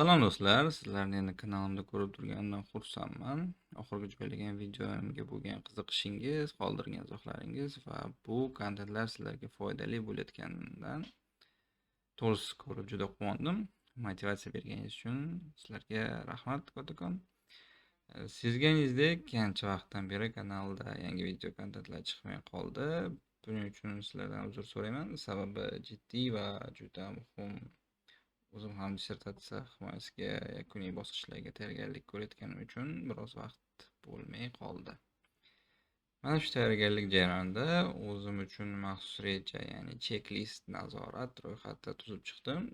Salom do'stlar, sizlarni yana kanalimda ko'rib turganimdan xursandman. Oxirgi joylagan videomga bo'lgan qiziqishingiz, qoldirgan izohlaringiz va bu kontentlar sizlarga foydali bo'layotganidan to'g'risi ko'rib juda quvondim. Motivatsiya berganingiz uchun sizlarga rahmat kattakon. Sezganingizdek, ancha vaqtdan beri kanalda yangi video kontentlar chiqmay qoldi. Buning uchun sizlardan uzr so'rayman. Sababi jiddiy va juda muhim. O'zim ham dissertatsiya himoyasiga yakuniy bosqichlarga tayyorgarlik ko'rayotganim uchun biroz vaqt bo'lmay qoldi. Mana shu tayyorgarlik jarayonida o'zim uchun maxsus reja, ya'ni checklist, nazorat ro'yxati tuzib chiqdim.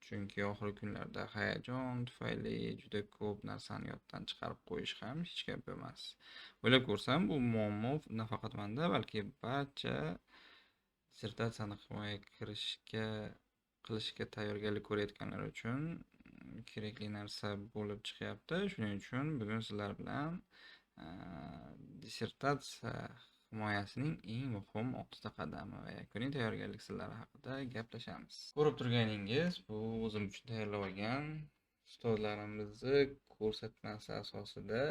Chunki oxirgi kunlarda hayajon tufayli juda ko'p narsani yoddan chiqarib qo'yish ham hech gap emas. O'ylab ko'rsam, bu muammo nafaqat menda, balki barcha dissertatsiyani himoya qilishga tayyorgarlik ko'rayotganlar uchun kerakli narsa bo'lib chiqyapti. Shuning uchun bugun sizlar bilan dissertatsiya himoyasining eng muhim 6 ta qadami va yakuniy tayyorgarlik sirlari haqida gaplashamiz. Ko'rib turganingiz, bu o'zim uchun tayyorlab olgan ustozlarimizni ko'rsatmasi asosida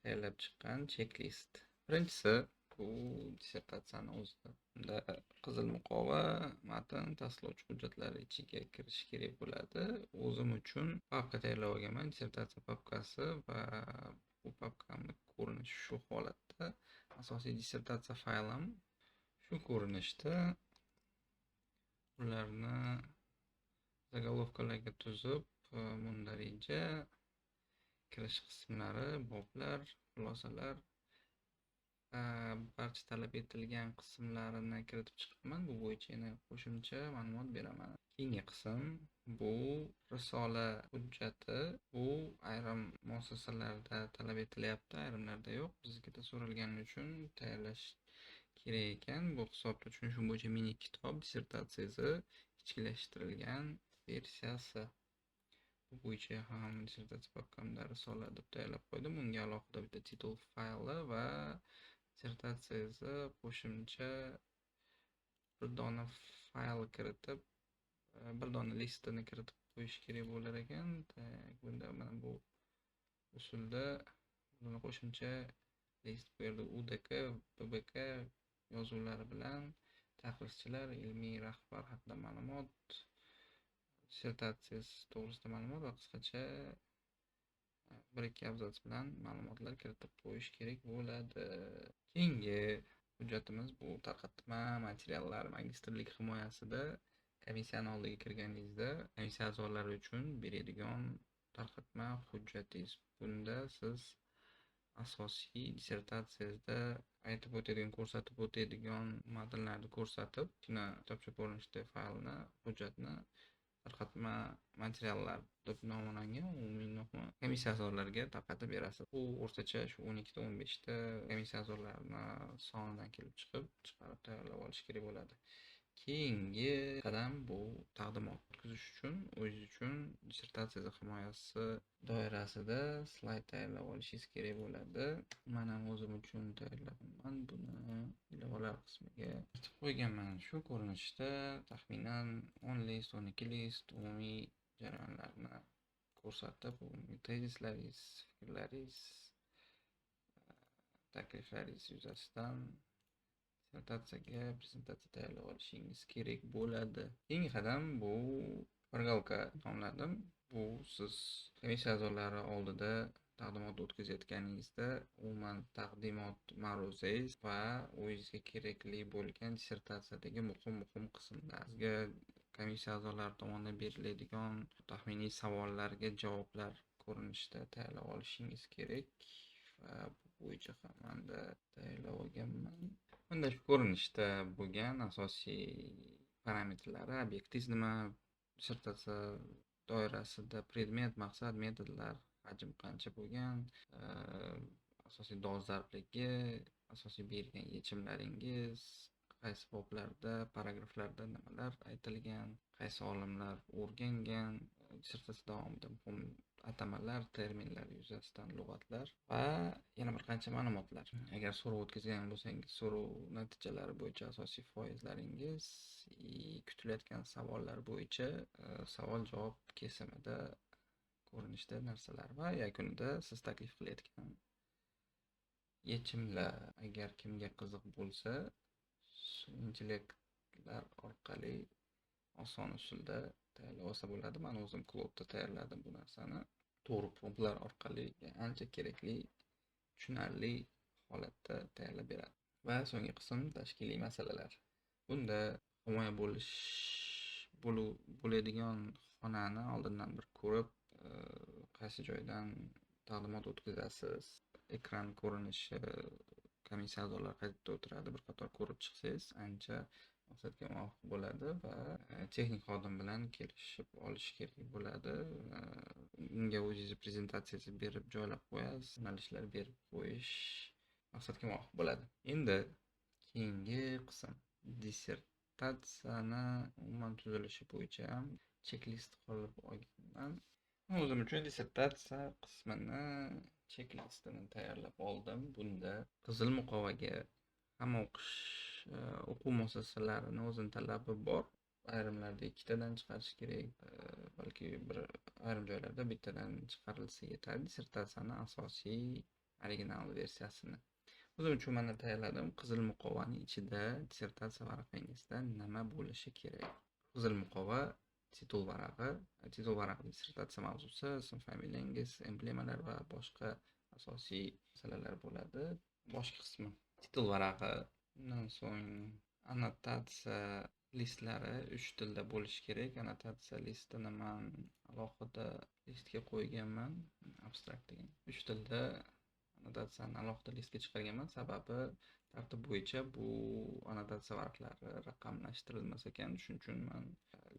tayyorlab chiqqan checklist. Birinchisi bu dissertatsiyani o'zida. Unda qizil muqova, matn, tasdiqlovchi hujjatlar ichiga kirishi kerak bo'ladi. O'zim uchun papka tayyorlab olganman, dissertatsiya papkasi va bu papkamni ko'rinishi shu holatda. Asosiy dissertatsiya faylim shu ko'rinishda. Ularni zagolovkalarga tuzib, mundarija, kirish qismlari, boblar, xulosalar, barcha talab etilgan qismlarini kiritib chiqibman. Bu bo'yicha yana qo'shimcha ma'lumot beraman. Keyingi qism bu risola hujjati. Bu ayrim muassasalarda talab etilyapti, ayrimlarda yo'q. Biznikida so'ralgani uchun tayyorlash kerak ekan. Bu hisobda shu bo'yicha mini kitob dissertatsiyasi ichkilashtirilgan versiyasi. Bu bo'yicha ham dissertatsiya papkamda risola deb tayyorlab qo'ydim. Unga alohida bitta titul fayli va dissertatsiyasi qo'shimcha bir dona fayl kiritib, bir dona listini kiritib qo'yish kerak bo'lar ekan. Bunda mana bu usulda buni qo'shimcha list bu yerda UDK, BBK yozuvlari bilan tahlilchilar, ilmiy rahbar haqida ma'lumot, dissertatsiyasi to'g'risida ma'lumot va qisqacha bir-ikki abzats bilan ma'lumotlar kiritib qo'yish kerak bo'ladi. Keyingi hujjatimiz bu tarqatma materiallar. Magistrlik himoyasida komissiyani oldiga kirganingizda komissiya a'zolari uchun beradigan tarqatma hujjatingiz. Bunda siz asosiy dissertatsiyangizda aytib o'tadigan, ko'rsatib o'tadigan matnlarni ko'rsatib, shuni kitobcha ko'rinishda faylni, hujjatni tarqatma materiallar deb nomlangan umumiy nomi komissiya a'zolariga tarqatib berasiz. Bu o'rtacha shu 12 ta 15 ta komissiya a'zolarini sonidan kelib chiqib, chiqarib tayyorlab olish kerak bo'ladi. Keyingi qadam bu taqdimot o'tkazish uchun o'zingiz uchun dissertatsiya himoyasi doirasida slayd tayyorlab olishingiz kerak bo'ladi. Men ham o'zim uchun tayyorlaganman. Buni ilovalar qismiga kiritib qo'yganman. Shu ko'rinishda taxminan 10 list, 12 list umumiy jarayonlarni ko'rsatib, umumiy tezislaringiz, fikrlaringiz, takliflaringiz yuzasidan dissertatsiyaga prezentatsiya tayyorlab olishingiz kerak bo'ladi. Keyingi qadam bu шпаргалка nomladim. Bu siz komissiya a'zolari oldida taqdimot o'tkazayotganingizda umuman taqdimot ma'ruzangiz va o'zingizga kerakli bo'lgan dissertatsiyadagi muhim qismlar. Sizga komissiya a'zolari tomonidan beriladigan taxminiy savollarga javoblar ko'rinishida tayyorlab olishingiz kerak va bu bo'yicha ham menda tayyorlab olganman. Bunda shu ko'rinishda bo'lgan asosiy parametrlari, obyektingiz nima, dissertatsiya doirasida predmet, maqsad, metodlar, hajm qancha bo'lgan, asosiy dolzarbligi, asosiy bergan yechimlaringiz, qaysi boblarda, paragraflarda nimalar aytilgan, qaysi olimlar o'rgangan, Dissertatsiya davomida muhim atamalar, terminlar yuzasidan lug'atlar va yana bir qancha ma'lumotlar. Agar so'rov o'tkazgan bo'lsangiz, so'rov natijalari bo'yicha asosiy foizlaringiz, kutilayotgan savollar bo'yicha savol-javob kesimida ko'rinishda narsalar va yakunida siz taklif qilayotgan yechimlar. Agar kimga qiziq bo'lsa, intellektlar orqali oson usulda tayyorlab olsa bo'ladi. Men o'zim Claude'da tayyorladim bu narsani. To'g'ri promptlar orqali ancha kerakli, tushunarli holatda tayyorlab beradi. Va so'nggi qism tashkiliy masalalar. Bunda himoya bo'ladigan xonani oldindan bir ko'rib, qaysi joydan taqdimot o'tkazasiz, ekran ko'rinishi, komissiya a'zolari qayerda o'tiradi, bir qator ko'rib chiqsangiz ancha maqsadga muvofiq bo'ladi va texnik xodim bilan kelishib olish kerak bo'ladi. Unga o'zingizni prezentatsiyasi berib joylab qo'yasiz, yo'nalishlar berib qo'yish maqsadga muvofiq bo'ladi. Endi keyingi qism dissertatsiyani umuman tuzilishi bo'yicha ham checklist qilib olganman. O'zim uchun dissertatsiya qismini checklistini tayyorlab oldim. Bunda qizil muqovaga hamma o'quv muassasalarini o'zini talabi bor. Ayrimlarda ikkitadan chiqarish kerak, balki bir ayrim joylarda bittadan chiqarilsa yetadi. Dissertatsiyani asosiy original versiyasini. O'zim uchun mana tayyorladim. Qizil muqovaning ichida dissertatsiya varaqangizda nima bo'lishi kerak? Qizil muqova titul varag'i, titul varag'i dissertatsiya mavzusi, ism familiyangiz, emblemalar va boshqa asosiy masalalar bo'ladi. Boshqa qismi titul varag'i, undan so'ng annotatsiya listlari 3 tilda bo'lishi kerak. Annotatsiya listini men alohida listga qo'yganman, abstrakt degan. 3 tilda annotatsiyani alohida listga chiqarganman. Sababi tartib bo'yicha bu annotatsiya varaqlari raqamlashtirilmas ekan. Shuning uchun men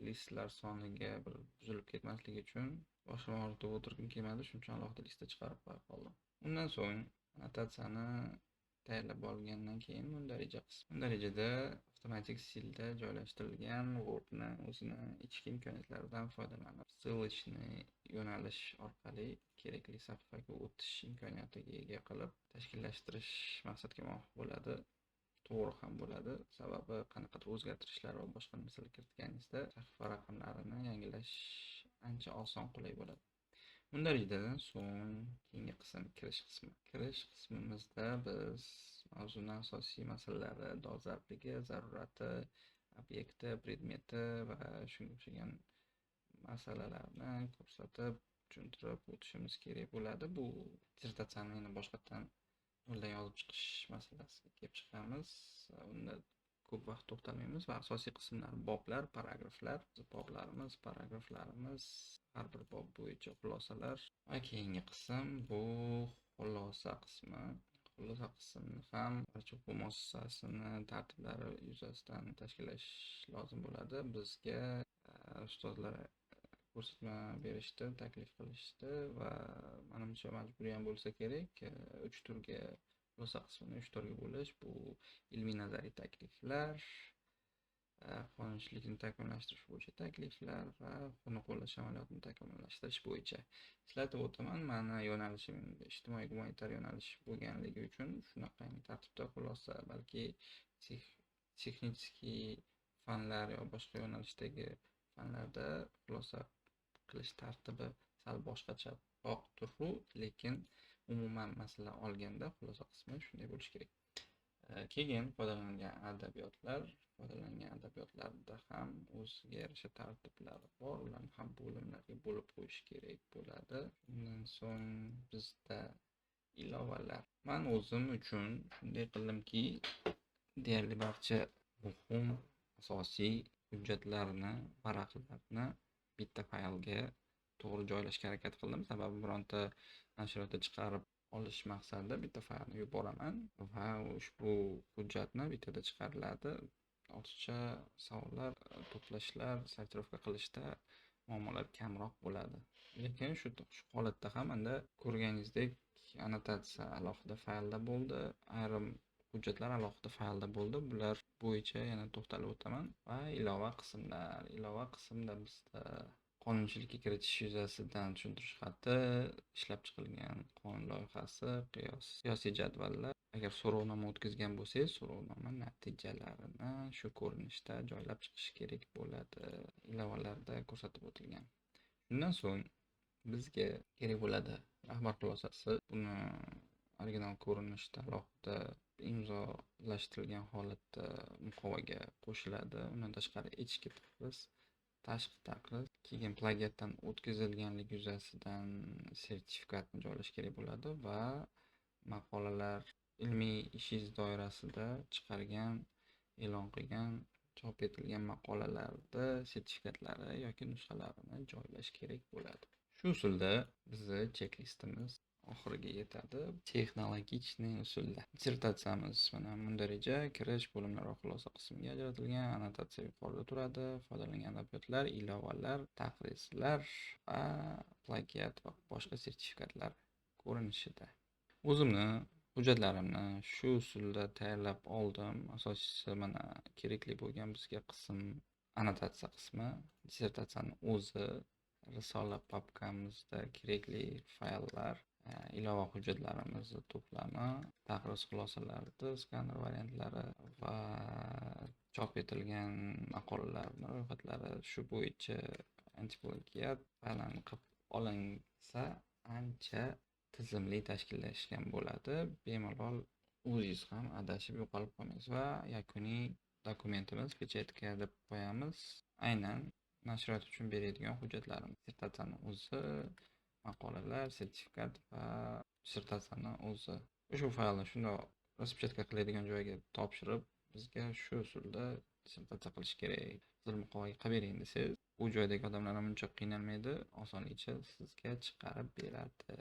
listlar soniga bir buzilib ketmasligi uchun boshim og'ritib o'tirgim kelmadi. Shuning uchun alohida listda chiqarib qo'yib qoldim. Undan so'ng annotatsiyani tayyorlab olgandan keyin mundarija qismi. Mundarijada avtomatik stilda joylashtirilgan Wordni o'zini ichki imkoniyatlaridan foydalanib, ссылочный yo'nalish orqali kerakli sahifaga o'tish imkoniyatiga ega qilib tashkillashtirish maqsadga muvofiq bo'ladi. To'g'ri ham bo'ladi. Sababi qanaqadir o'zgartirishlar va boshqa narsalar kiritganingizda sahifa raqamlarini yangilash ancha oson, qulay bo'ladi. Mundarijadan so'ng keyingi qism kirish qismi. Kirish qismimizda biz mavzuning asosiy masalalari, dolzarbligi, zarurati, obyekti, predmeti va shunga o'xshagan masalalarni ko'rsatib, tushuntirib o'tishimiz kerak bo'ladi. Bu dissertatsiyani yana boshqatdan noldan yozib chiqish masalasiga kelib chiqamiz. Unda ko'p vaqt to'xtalmaymiz va asosiy qismlar boblar, paragraflar, boblarimiz, paragraflarimiz, har bir bob bo'yicha xulosalar va keyingi qism bu xulosa qismi. Xulosa qismini ham barcha o'quv muassasasini tartiblari yuzasidan tashkillash lozim bo'ladi. Bizga ustozlar ko'rsatma berishdi, taklif qilishdi va menimcha majburiy ham bo'lsa kerak. 3 turga xulosa qismini 3 turga bo'lish, bu ilmiy nazariy takliflar, qonunchilikni takomillashtirish bo'yicha takliflar va uni qo'llash amaliyotini takomillashtirish bo'yicha. Eslatib o'taman, meni yo'nalishim ijtimoiy gumanitar yo'nalish bo'lganligi uchun shunaqangi tartibda xulosa, balki texnik fanlar yo boshqa yo'nalishdagi fanlarda xulosa qilish tartibi sal boshqacharoq turu, lekin umuman masala olganda xulosa qismi shunday bo'lishi kerak. Keyin foydalanilgan adabiyotlar, foydalangan adabiyotlarda ham o'ziga yarasha tartiblari bor, ularni ham bo'limlarga bo'lib qo'yish kerak bo'ladi. Undan so'ng bizda ilovalar. Men o'zim uchun shunday qildimki, deyarli barcha muhim asosiy hujjatlarni, varaqlarni bitta faylga to'g'ri joylashga harakat qildim. Sababi bironta nashriyotda chiqarib olish maqsadida bitta faylni yuboraman va ushbu hujjatni bittada chiqariladi. Ortiqcha savollar to'plashlar, sortirovka qilishda muammolar kamroq bo'ladi. Lekin shu holatda ham endi ko'rganingizdek annotatsiya alohida faylda bo'ldi, ayrim hujjatlar alohida faylda bo'ldi. Bular bo'yicha yana to'xtalib o'taman va ilova qismlar. Ilova qismda bizda Qonunchilikka kiritish yuzasidan tushuntirish xati, ishlab chiqilgan qonun loyihasi, qiyosiy jadvallar. Agar so'rovnoma o'tkazgan bo'lsangiz, so'rovnoma natijalarini shu ko'rinishda joylab chiqish kerak bo'ladi. Ilovalarda ko'rsatib o'tilgan. Shundan so'ng bizga kerak bo'ladi rahbar xulosasi. Buni original ko'rinishda alohida imzolashtirilgan holatda muqovaga qo'shiladi. Undan tashqari ichki taqriz, tashqi taqriz, keyin plagiatdan o'tkazilganligi yuzasidan sertifikatni joylash kerak bo'ladi va maqolalar ilmiy ishingiz doirasida chiqargan, e'lon qilgan, chop etilgan maqolalarda sertifikatlari yoki nusxalarini joylash kerak bo'ladi. Shu usulda bizni checklistimiz oxiriga yetadi. Texnologичный usulda. Dissertatsiyamiz mana mundarija, kirish, bo'limlar va xulosa qismiga ajratilgan, annotatsiya yuqorida turadi, foydalangan adabiyotlar, ilovalar, taqrizlar va plagiat va boshqa sertifikatlar ko'rinishida. O'zimni hujjatlarimni shu usulda tayyorlab oldim. Asosiysi mana kerakli bo'lgan bizga qism annotatsiya qismi, dissertatsiyaning o'zi, risola papkamizda kerakli fayllar, ilova hujjatlarimizni to'plami, taqriz xulosalarida skaner variantlari va chop etilgan maqolalarning ro'yxatlari shu bo'yicha antiplagiat fayllarni qilib olinsa ancha tizimli tashkillashgan bo'ladi. Bemalol o'zingiz ham adashib yo'qolib qolmaysiz va yakuniy dokumentimiz pechatka deb qo'yamiz. Aynan nashriyot uchun beradigan hujjatlarimiz, dissertatsiyaning o'zi, maqolalar, sertifikat va dissertatsiyaning o'zi. Ushbu faylni shundoq raspechatka qiladigan joyga topshirib, bizga shu usulda dissertatsiya qilish kerak. Qizil muqovaga qilib bering desangiz, u joydagi odamlar ham uncha qiynalmaydi, osonlikcha sizga chiqarib beradi.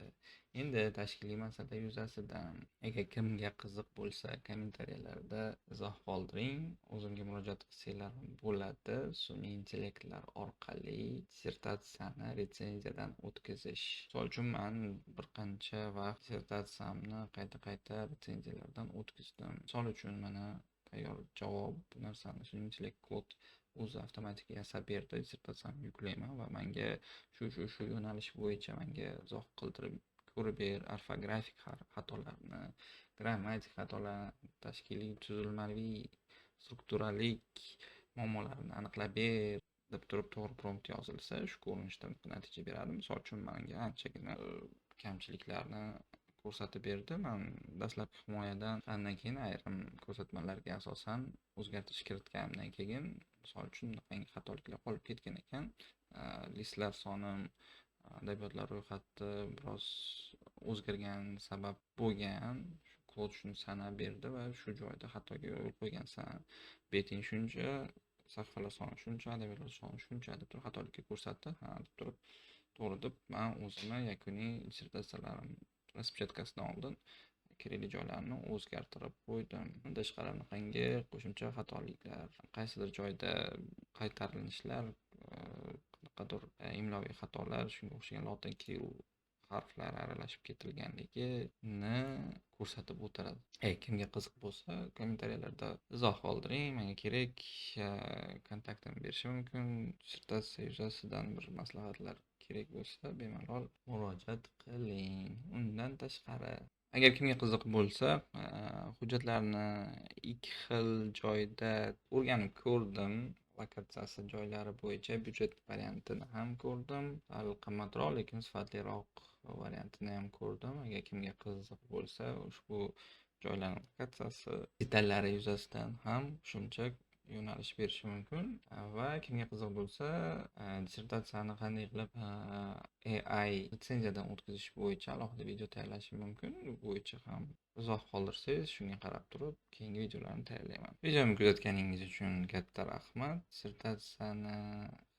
Endi tashkiliy masala yuzasidan agar kimga qiziq bo'lsa, kommentariyalarda izoh qoldiring. O'zimga murojaat qilsanglar bo'ladi. Sun'iy intellektlar orqali dissertatsiyani retsenziyadan o'tkazish. Misol uchun men bir qancha vaqt dissertatsiyamni qayta-qayta retsenziyalardan o'tkazdim. Misol uchun mana tayyor javob bu narsani sun'iy intellekt kod o'zi avtomatik yasab berdi. Dissertatsiyamni yuklayman va menga shu yo'nalish bo'yicha menga izoh qildirib ko'rib ber, orfografik xatolarni, grammatik xatolarni, tashkiliy, tuzilmaviy, strukturalik muammolarni aniqlab ber deb turib to'g'ri prompt yozilsa, shu ko'rinishda natija beradi. Misol uchun menga anchagina kamchiliklarni ko'rsatib berdi. Men dastlabki himoyadan chiqqandan keyin ayrim ko'rsatmalarga asosan o'zgartirish kiritganimdan keyin, misol uchun bunaqangi xatoliklar qolib ketgan ekan. Listlar soni, adabiyotlar ro'yxati biroz o'zgargan sabab bo'lgan. Shu kod shuni sanab berdi va shu joyda xatoga yo'l qo'ygansan. Beting shuncha, sahifalar soni shuncha, adabiyotlar soni shuncha deb turib xatolikka ko'rsatdi. Ha deb turib to'g'ri deb men o'zimni yakuniy dissertatsiyalarim raspechatkasidan oldin kerakli joylarni o'zgartirib qo'ydim. Undan tashqari bunaqangi qo'shimcha xatoliklar, qaysidir joyda qaytarilishlar, qanaqadir imloviy xatolar, shunga o'xshagan lotin kirill harflar aralashib ketilganligini ko'rsatib o'tiradi. Kimga qiziq bo'lsa, kommentariyalarda izoh qoldiring. Menga kerak, kontaktimni berishim mumkin. Dissertatsiya yuzasidan bir maslahatlar kerak bo'lsa, bemalol murojaat qiling. Undan tashqari, agar kimga qiziq bo'lsa, hujjatlarni ikki xil joyda o'rganib ko'rdim. Lokatsiyasi joylari bo'yicha byudjet variantini ham ko'rdim. Sal qimmatroq, lekin sifatliroq variantini ham ko'rdim. Agar kimga qiziq bo'lsa, ushbu joylarning lokatsiyasi detallari yuzasidan ham qo'shimcha yo'nalish berishi mumkin. Va kimga qiziq bo'lsa, dissertatsiyani qanday qilib AI litsenziyadan o'tkazish bo'yicha alohida video tayyorlashim mumkin. Bu bo'yicha ham izoh qoldirsangiz, shunga qarab turib keyingi videolarni tayyorlayman. Videomni kuzatganingiz uchun katta rahmat. Dissertatsiyani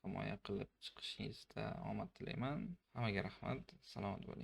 himoya qilib chiqishingizda omad tilayman. Hammaga rahmat. Salomat bo'ling.